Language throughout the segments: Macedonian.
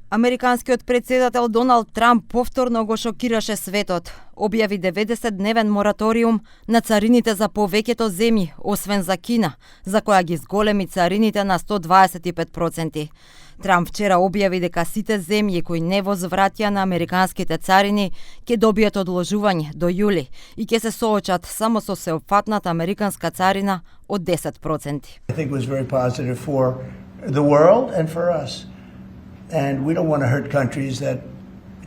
Американскиот претседател Доналд Трамп повторно го шокираше светот. Објави 90-дневен мораториум на царините за повеќето земји, освен за Кина, за која ги зголеми царините на 125%. Трамп вчера објави дека сите земји кои не возвратија на американските царини ќе добијат одложување до јули и ќе се соочат само со сеопфатната американска царина од 10%. I think it was very positive for the world and for us. And we don't want to hurt countries that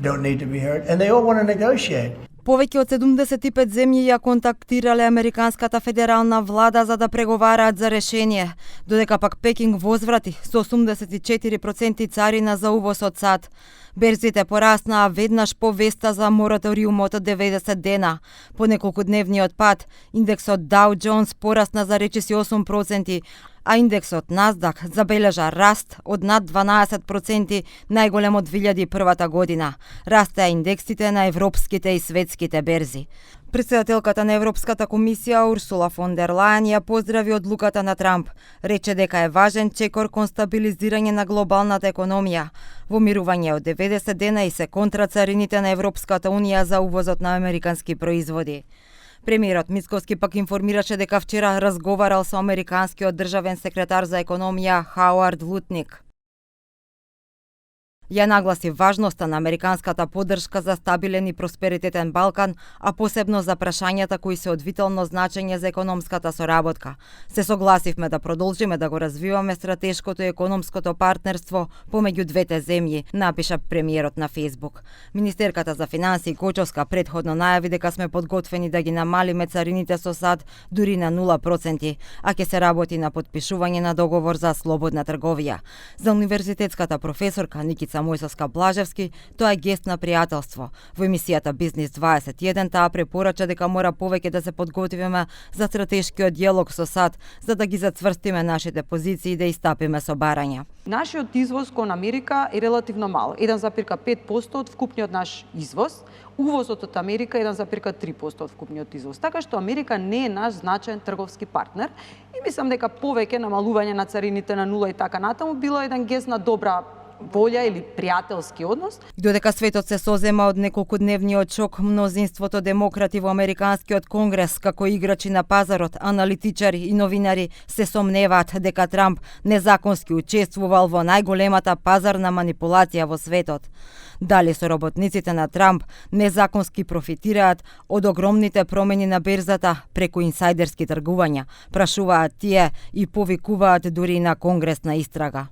don't need to be hurt, and they all want to negotiate. Повеќе од 75 земји ја контактирале американската федерална влада за да преговараат за решение, додека пак Пекинг возврати со 84% царина за увоз од САД. Берзите пораснаа веднаш по веста за мораториумот од 90 дена. По неколкудневниот пат, индексот Dow Jones порасна за речиси 8%, а индексот Nasdaq забележа раст од над 12%, најголем од 2001 година. Растеа индексите на европските и светските берзи. Претседателката на Европската комисија Урсула фон дер Лајен ја поздрави одлуката на Трамп. Рече дека е важен чекор кон стабилизирање на глобалната економија, во мирување од 90 дена и се контра царините на Европската унија за увозот на американски производи. Премиерот Мицкоски пак информираше дека вчера разговарал со американскиот државен секретар за економија Хауард Лутник. Ја нагласи важноста на американската поддршка за стабилен и просперитетен Балкан, а посебно за прашањата кои се од витално значење за економската соработка. Се согласивме да продолжиме да го развиваме стратешкото и економското партнерство помеѓу двете земји, напиша премиерот на Фејсбук. Министерката за финансии Кочовска претходно најави дека сме подготвени да ги намалиме царините со САД дури на 0%, а ќе се работи на подпишување на договор за слободна трговија. За универзитетската професорка Никица Мојсовска-Блажевски, тоа е гест на пријателство. Во емисијата Бизнис 21 таа препорача дека мора повеќе да се подготвиме за стратешкиот диалог со САД, за да ги зацврстиме нашите позиции и да истапиме со барања. Нашиот извоз кон Америка е релативно мал, 1,5% од вкупниот наш извоз. Увозот од Америка е 1,3% од вкупниот извоз. Така што Америка не е наш значаен трговски партнер и мислам дека повеќе намалување на царините на нула и така натаму било еден гест на добра волја или пријателски однос. Додека светот се созема од неколкудневниот шок, мнозинството демократи во Американскиот конгрес, како играчи на пазарот, аналитичари и новинари се сомневаат дека Трамп незаконски учествувал во најголемата пазарна манипулација во светот. Дали соработниците на Трамп незаконски профитираат од огромните промени на берзата преку инсайдерски тргувања, прашуваат тие и повикуваат дури на конгресна истрага.